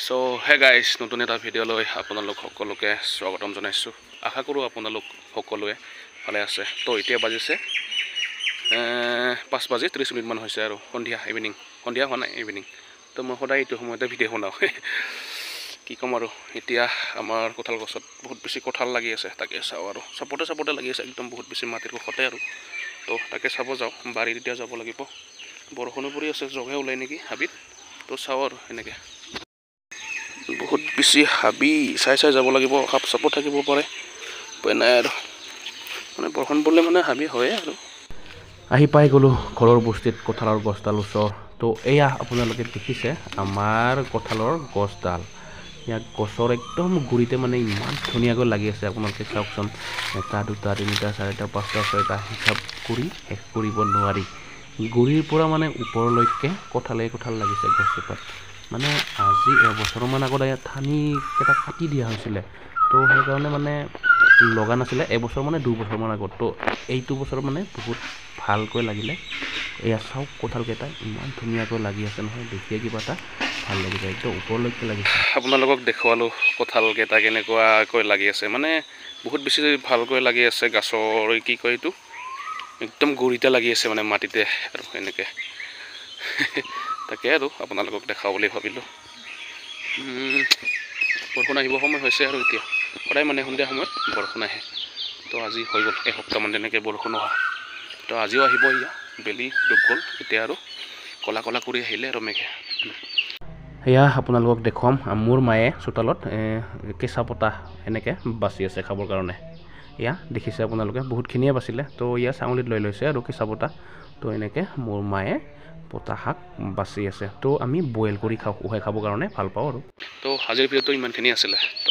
চ' hey guys, নতুন এটা ভিডিঅ'লৈ আপোনালোক সকলোকে স্বাগতম জনাইছোঁ। আশা কৰোঁ আপোনালোক সকলোৱে ভালে আছে। তো এতিয়া বাজিছে 5 বাজি 30 মিনিটমান হৈছে আৰু সন্ধিয়া, ইভিনিং, সন্ধিয়া হোৱা নাই, ইভিনিং। তো মই সদায় এইটো সময়তে ভিডিঅ' বনাওঁ। কি ক'ম আৰু, এতিয়া আমাৰ কঁঠাল গছত বহুত বেছি কঁঠাল লাগি আছে, তাকে চাওঁ আৰু। চাপতে চাপতে লাগি আছে একদম, বহুত বেছি মাটিৰ কাষতে আৰু। তো তাকে চাব যাওঁ, বাৰীত এতিয়া যাব লাগিব। বৰষুণো পৰি আছে, জগে ওলাই নেকি হাবিত, তো চাওঁ আৰু। এনেকৈ বহুত বেছি হাবি, চাই চাই যাব লাগিব, সাপ চাপো থাকিব পাৰে, উপায় নাই আৰু। মানে বৰষুণ পৰিলে মানে হাবি হয়ে আৰু। আহি পাই গ'লোঁ ঘৰৰ বস্তিত, কঁঠালৰ গছডাল ওচৰ। তো এয়া আপোনালোকে দেখিছে আমাৰ কঁঠালৰ গছডাল। ইয়াত গছৰ একদম গুৰিতে মানে ইমান ধুনীয়াকৈ লাগি আছে, আপোনালোকে চাওকচোন। এটা, দুটা, তিনিটা, চাৰিটা, পাঁচটা, ছয়টা, হিচাপ কৰি শেষ কৰিব নোৱাৰি। গুৰিৰ পৰা মানে ওপৰলৈকে কঁঠালেই কঁঠাল লাগিছে গছজোপাত। মানে আজি এবছৰমান আগত ইয়াত ঠানিকেইটা কাটি দিয়া হৈছিলে, তো সেইকাৰণে মানে লগা নাছিলে। এবছৰ মানে 2 বছৰমান আগত। তো এইটো বছৰ মানে বহুত ভালকৈ লাগিলে। এয়া চাওক, কঁঠালকেইটা ইমান ধুনীয়াকৈ লাগি আছে নহয়, দেখিয়ে কিবা এটা ভাল লাগি যায়। একদম ওপৰলৈকে লাগিছে। আপোনালোকক দেখুৱালোঁ কঁঠালকেইটা কেনেকুৱাকৈ লাগি আছে। মানে বহুত বেছি ভালকৈ লাগি আছে। গাছৰ কি কয় এইটো, একদম গুৰিতে লাগি আছে, মানে মাটিতে আৰু এনেকৈ। তাকে আৰু আপোনালোকক দেখাওঁ বুলি ভাবিলোঁ। বৰষুণ আহিব সময় হৈছে আৰু এতিয়া। সদায় মানে সন্ধিয়া সময়ত বৰষুণ আহে। তো আজি হৈ গ'ল এসপ্তাহমান তেনেকৈ বৰষুণ অহা। তো আজিও আহিব। এয়া বেলি ডুব গ'ল এতিয়া আৰু ক'লা ক'লা কৰি আহিলে আৰু মেঘে। সেয়া আপোনালোকক দেখুৱাম, মোৰ মায়ে চোতালত কেঁচা পতা এনেকৈ বাচি আছে খাবৰ কাৰণে। এয়া দেখিছে আপোনালোকে, বহুতখিনিয়ে বাচিলে। তো এয়া চাঙলিত লৈ লৈছে আৰু কেঁচা পতা। তো এনেকৈ মোৰ মায়ে পতা শাক বাচি আছে। তো আমি বইল কৰি খাওঁ, উহাই খাবৰ কাৰণে ভাল পাওঁ আৰু। তো আজিৰ ভিডিঅ'টো ইমানখিনি আছিলে। তো